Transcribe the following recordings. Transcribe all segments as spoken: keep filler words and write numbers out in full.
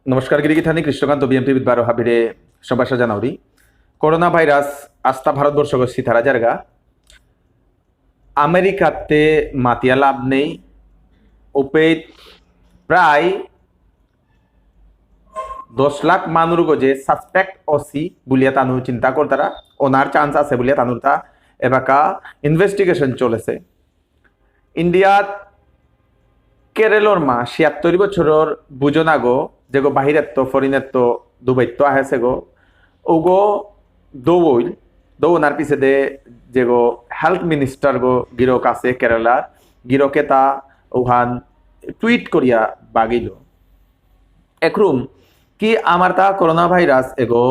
নমস্কার, গিরিগিথানি কৃষ্ণকান্ত, বিএমটিভিত বারো হাবিরে সম্ভাষা জানাউরি। করোনা ভাইরাস আস্তা ভারতবর্ষগ সিতারা জারগা। আমেরিকাতে মাতিয়া লাভ নেই। ওপেইত প্রায় দশ লাখ মানুর গজে সাসপেক্ট অসি বুলিয়া তানু চিন্তা করতারা, ওনার চান্স আছে বুলিয়া তানুর তা এবাকা ইনভেস্টিগেশন চলেছে। ইন্ডিয়াত কেরলর মা ছিয়াত্তর বছরর বুজনাগো, যেগো বাহিরেত্ত, ফরিনেত্ত, দুবাইত্ত আহেসেগো, ওগো দৌল, দৌনার পিছেদে যেগো হেলথ মিনিস্টার গো গিরক আছে কেরালার, গিরকে তা ওহান টুইট করিয়া বাগিল। একরুম কি আমার তা করোনা ভাইরাস এগো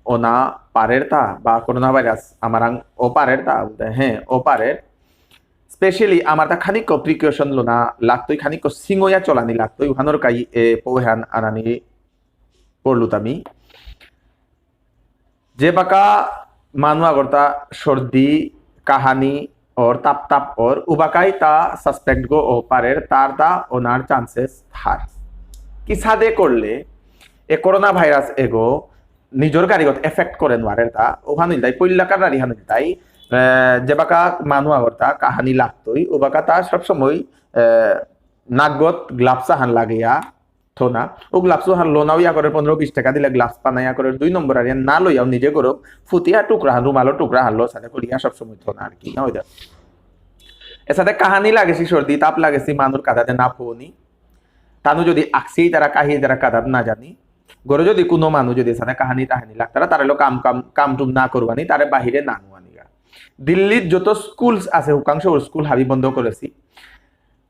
ওনা পারের তা, বা করোনা ভাইরাস আমারাং ও পারের তা? বুলতে, হ্যাঁ, ও পারের। স্পেশালি আমার তা খানিক প্রিকশন লোনা লাগতই, খানিক সিঙ্গয়া চলানি লাগতই, উহানোর কাই এ পৌহান আনানি পড়লুতামি। যে বাকা মানু আগরতা সর্দি, কাহানি, অর তাপ তাপ অর, উবাকাই তা সাসপেক্ট গো ও পারের, তার তা ওনার চান্সেস থার। কিসাদে করলে এ করোনা ভাইরাস এগো নিজর গারিগত এফেক্ট করে নোয়ারের তা, ওহান ইলতাই, পইলাকার রারি হান ইলতাই, আহ, যে বাকা মানু আগরতা কাহানি লাগতই, উবাকা তা সবসময়, আহ, নাগত গ্লাভস আহান লাগিয়া থনা। ও গ্লাভস হান লোনাও ইয়া করে পনেরো বিশ টাকা দিলে গ্লাভস পানা ইয়া করে দুই নম্বর আর ইয়া না লইয়াও নিজে করো ফুটিয়া টুকরা হান রুমালো টুকরা হান লো সাথে করিয়া সব সময় থনা আর কি না ওইটা। এসাদে কাহানি লাগেছি সর্দি তাপ লাগেছি মানুর কাদাতে না ফোনি। তানু যদি আকসি তারা কাহি তারা কাদাত না জানি। গরো যদি কোনো মানু যদি এসাদে কাহানি টাহানি লাগতারা তারা লো কাম কাম কাম টুম না করবানি তারে বাহিরে না নুয়ানিগা। দিল্লির যত স্কুলস আছে হুকাংশ স্কুল হাবি বন্ধ করেছি।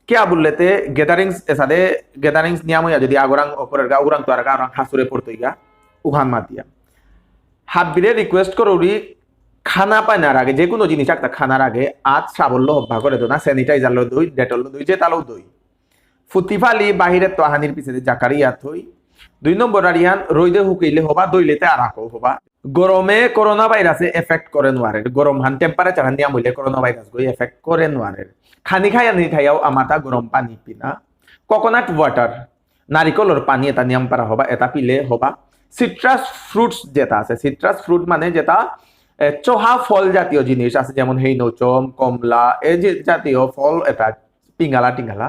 কিয়া বুললেতে গ্যাদারিংস এসাদে গ্যাদারিংস নিয়াম হইয়া যদি আগরাং অপরের গা উগরাং তো আর গা আরাং হাসুরে পড়তইগা উহান মাতিয়া। হাব্বিরে রিকোয়েস্ট করুরি খানা পানার আগে যে কোনো জিনিস একটা খানার আগে আত সাবল্য হব্বা করে দো না, স্যানিটাইজার লো দই, ডেটল লো দই, যে তালো দই। ফুতি ফালি বাহিরে তো আহানির পিছে জাকারি ইয়াত হই। দুই নম্বর আরিয়ান রইদে হুকেইলে হবা, দইলেতে আরাকো হবা। গরমে করোনা ভাইরাসে এফেক্ট করে নোয়ারে। গরম হান টেম্পারেচার হান নিয়াম হইলে করোনা ভাইরাস গই এফেক্ট করে নোয়ারে। খানি খাইয়া নি খাইয়াও আমাতা গরম পানি পিনা। কোকোনাট ওয়াটার, নারিকলর পানি এটা নিয়াম পারা হবা, এটা পিলে হবা। সিট্রাস ফ্রুটস যেটা আছে, সিট্রাস ফ্রুট মানে যেটা এ, চহা ফল জাতীয় জিনিস আছে, যেমন হেইনৌচম, কমলা, এই যে জাতীয় ফল এটা পিঙ্গালা টিঙ্গালা,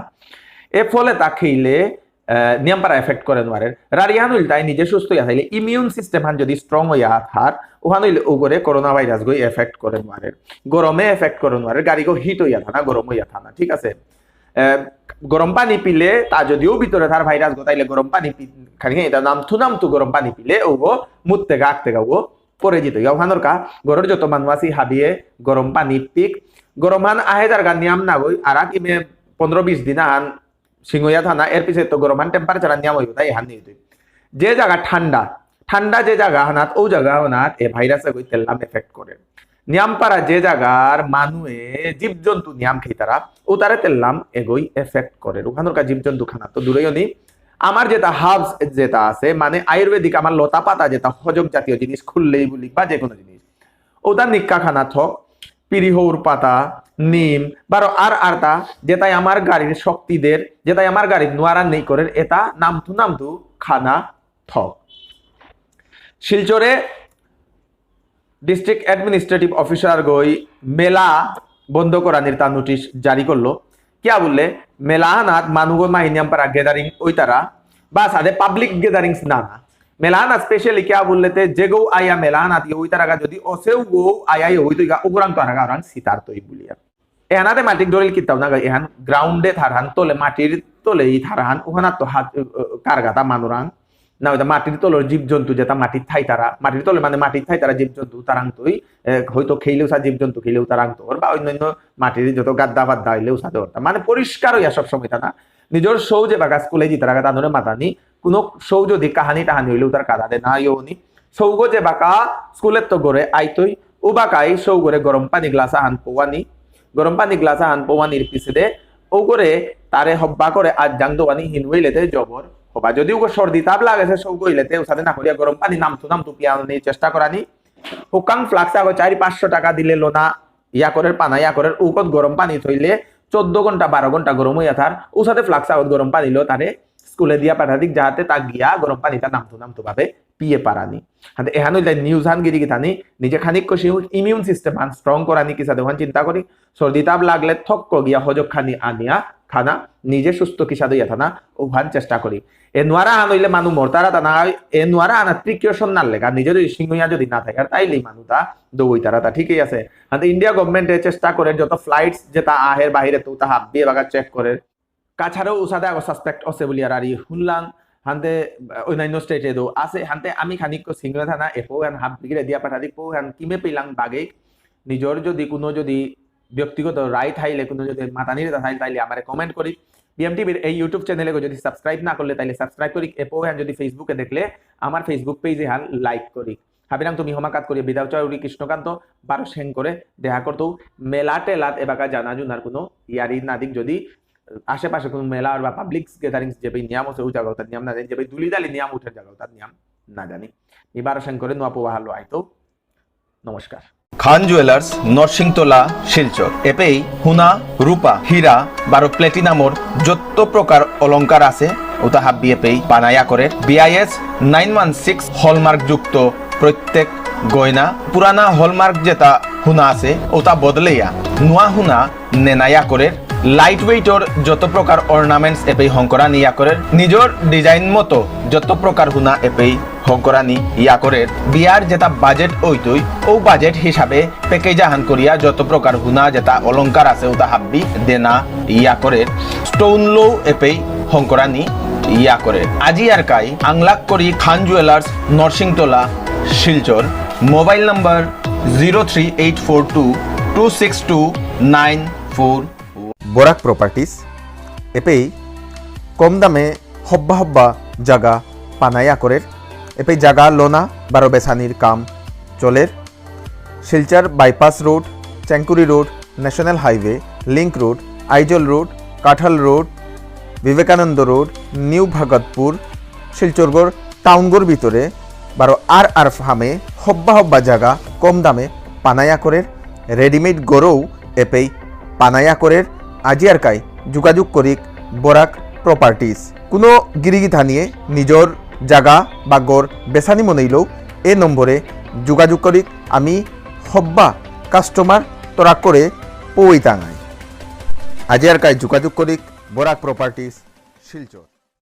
এ ফল এটা খেইলে আহ, নিয়াম পারা এফেক্ট করে নোয়ারে। রারিহান হইল তাই নিজে সুস্থ ইয়া থাইলে ইমিউন সিস্টেম হান যদি স্ট্রং হইয়া থার, ওহান হইলে ওগরে করোনা ভাইরাস গই এফেক্ট করে নোয়ারে। গরমে এফেক্ট করে নোয়ারে, গারিগো হিট হইয়া থানা, গরম হইয়া থানা, ঠিক আছে? আহ, গরম পানি পিলে তা যদিও ভিতরে থার ভাইরাস গো, তাইলে গরম পানি পি-, খানি খানি এটা নামথু নামথু গরম পানি পিলে ওগো মুততে গা আকতে গা ওগো পরে জিতে গা। ওহানোর কা গরর যত মানু আছি হাবিয়ে গরম পানি পিক, গরম হান আহে যার গা নিয়াম না গই, আর ইমে পনেরো বিশ দিন আহান সিঙ্গয়া থানা, এর পিছে তো গরম হান টেম্পারেচার নিয়াম হইব, তাই এহান নিয়ে তুই। যে জায়গা ঠান্ডা, ঠান্ডা যে জায়গা হানাত, ও জায়গা হানাত এ ভাইরাসে গই তেললাম এফেক্ট করে। নিয়াম পারা যে জায়গার মানুয়ে জীবজন্তু নিয়াম খেতারা, ও তারে তেললাম এগই এফেক্ট করে। ওখানোর কা জীবজন্তু খানা তো দূরেই নি। আমার যেটা হার্বস যেটা আছে, মানে আয়ুর্বেদিক আমার লতা পাতা যেটা হজক জাতীয় জিনিস খুললেই বলি বা যে কোনো জিনিস, ওটা নিক্কা খানা থক, পিরিহৌর পাতা, নিম, বারো আর আরতা, যেটাই আমার গারির শক্তি দের, যেটাই আমার গারির নোয়ারা নেই করের, এটা নামতু নামতু খানা থক। শিলচরে ডিস্ট্রিক্ট অ্যাডমিনিস্ট্রেটিভ অফিসার গই মেলা বন্ধ করানির তা নোটিশ জারি করলো। কিয়া বুললে, মেলা হানাত মানুগো মাহিনিয়াম পারা গ্যাদারিং ওইতারা, বা সাদে পাবলিক গ্যাদারিংস না না। মেলা হানাত স্পেশালি কিয়া বুললেতে, যে গো আয়া মেলা হানাত ইয়ে ওইতারা গা যদি অসেও গো আয়া ইয়ে ওইতই গা, উগরাং তো আরাগা ওরাং সিতার তৈ বুলিয়া। এহানাতে মাটিক ডরিল কিতাও না গা, এহান গ্রাউন্ডে থারহান, তলে মাটির তলে ই থারহান, ওখানাত তো হাত, আহ, আহ, কারগাতা মানুরাং। না ওইটা মাটির তলর জীবজন্তু যেটা মাটির থাইতারা, মাটির তলে মানে মাটির থাইতারা জীবজন্তু তারাং তুই, এ, হয়তো খেইলেও সা জীবজন্তু খেইলেও তারাং তোর, বা অন্যান্য মাটির যত গাদ্দা ফাদ্দা হইলেও সা তোর। মানে পরিষ্কার হইয়া সব সময় তা না। নিজের সৌ যে বাগা স্কুলে জিতারা গা তানুরে মাতানি, কোনো সৌ যদি কাহানি টাহানি হইলেও তার কাদাদে না ইয়নি। সৌগো যে বাকা স্কুলের তো গরে আইতই, ও বাকাই সৌগরে গরম পানি গ্লাস আহান পোয়ানি, গরম পানি গ্লাস আহান পোয়ানির পিছে দে, ওগরে তারে হব্বা করে আজ জাং দোয়ানি হিনুইলেতে জবর হবা। যদি ওগো সর্দি তাপ লাগেছে সৌগো ইলেতে উসাদে না করিয়া গরম পানি নামতু নামতু পিয়ানি চেষ্টা করানি। হুকাং ফ্লাক্স আগো চারি পাঁচশো টাকা দিলে লোনা ইয়া করের পানা ইয়া করের উকত গরম পানি থইলে চোদ্দ ঘন্টা বারো ঘন্টা গরম হইয়া থার। উসাদে ফ্লাক্স আগত গরম পানি লো তারে স্কুলে দিয়া পাঠাদিক, যাহাতে তা গিয়া গরম পানিটা নামতু নামতু ভাবে পিয়ে পারানি। হাতে এহান হইলে নিউজ হান গিরি গিথানি, নিজে খানিক কষি ইমিউন সিস্টেম হান স্ট্রং করানি কিসাদে ওহান চিন্তা করি। সর্দি তাপ লাগলে থক্ক গিয়া হজক খানি আনিয়া খানা, নিজে সুস্থ কিসাদে ইয়া থানা, ওহান চেষ্টা করি। এ নোয়ারা হান হইলে মানু মরতারা তা না, এ নোয়ারা আনা প্রিকিউশন না লেগা, নিজে যদি সিংহইয়া যদি না থাকে, আর তাইলেই মানু তা দৌড়ই তারা তা ঠিকই আছে। হাতে ইন্ডিয়া গভর্নমেন্টে চেষ্টা করে যত ফ্লাইটস যেটা আহের বাহিরে তো তা হাব্বি এবাকা চেক করে। কাছাড়েও উসাদে আগো সাসপেক্ট আছে বুলি আর আর ই হুনলাং। হানতে, আহ, অন্যান্য স্টেটে তো আছে। হানতে আমি খানিক সিংহ থানা এপো হান হাব্বিগিরে দিয়া পাঠাদিক পো হান কিমে পেলাং বাগে। নিজর যদি কোনো যদি ব্যক্তিগত রায় থাইলে, কোনো যদি মাতানির তা থাইলে, তাইলে আমারে কমেন্ট করি। বিএম টিভির এই ইউটিউব চ্যানেলে যদি সাবস্ক্রাইব না করলে, তাইলে সাবস্ক্রাইব করি। এপো হান যদি ফেসবুকে দেখলে, আমার ফেসবুক পেজে হান লাইক করি। হাবিরাং তুমি হমাকাত করি বিদাও চৌরি কৃষ্ণকান্ত, বারো সেং করে দেখা করতো। মেলা টেলাত এবাকা জানা জুনার কোনো ইয়ারি না দিক, যদি আশেপাশে কোনো মেলা বা পাবলিক গ্যাদারিংস যে ভাই নিয়ম আছে, ওই জায়গাও তার নিয়ম না জানি, যে ভাই দুলিদালি নিয়ম উঠে জায়গাও তার নিয়ম না জানি। মি বারো সেং করে নোয়া পোয়া হালো আইতো। নমস্কার। খান জুয়েলার্স, নরসিংতলা, শিলচর। এপেই হুনা, রূপা, হীরা, বারো প্লেটিনামর যত প্রকার অলংকার আছে, ওটা হাব্বি এপেই বানায়া করে। BIS nine one six hallmark যুক্ত প্রত্যেক গয়না, পুরানা হলমার্ক যেটা হুনা আছে, ওটা বদলেয়া নোয়া হুনা নেনা ইয়া করের। লাইট ওয়েটর যত প্রকার অর্নামেন্টস এপেই হংকরানি ইয়া করের। নিজর ডিজাইন মতো যত প্রকার হুনা এপেই হংকরানি ইয়া করের। বিয়ার যেটা বাজেট ওইতই, ও বাজেট হিসাবে প্যাকেজ আহান করিয়া যত প্রকার হুনা যেটা অলংকার আছে ওটা হাব্বি দেনা ইয়া করের। স্টোন লো এপেই হংকরানি ইয়া করের। আজি আর কাই আংলাক করি Khan jewellers, Narsingtola, Silchar. Mobile number zero three eight four two two six two nine four. Barak properties এপেই কম দামে হব্বা হব্বা জাগা পানা ইয়া করের। এপেই জাগা লোনা বারো বেসানির কাম চলের। Silchar bypass road, Chengkuri road, national highway, link road, Aizawl road, Kathal road, Vivekananda road, new Bhagatpur, শিলচরগর টাউনগর ভিতরে বারো আর আর ফার্মে হব্বা হব্বা জাগা কম দামে পানা ইয়া করের। রেডিমেড গরৌ এপেই পানা ইয়া করের। আজি আর কাই যোগাযোগ করিক বরাক প্রপার্টিজ। কোনো গিরিগিথানিয়ে নিজর জাগা বা গর বেসানি মনেইলেও এ নম্বরে যোগাযোগ করিক। আমি হব্বা কাস্টমার তরাক করে পৌইতাঙাই। আজি আর কাই যোগাযোগ করিক বরাক প্রপার্টিজ, শিলচর।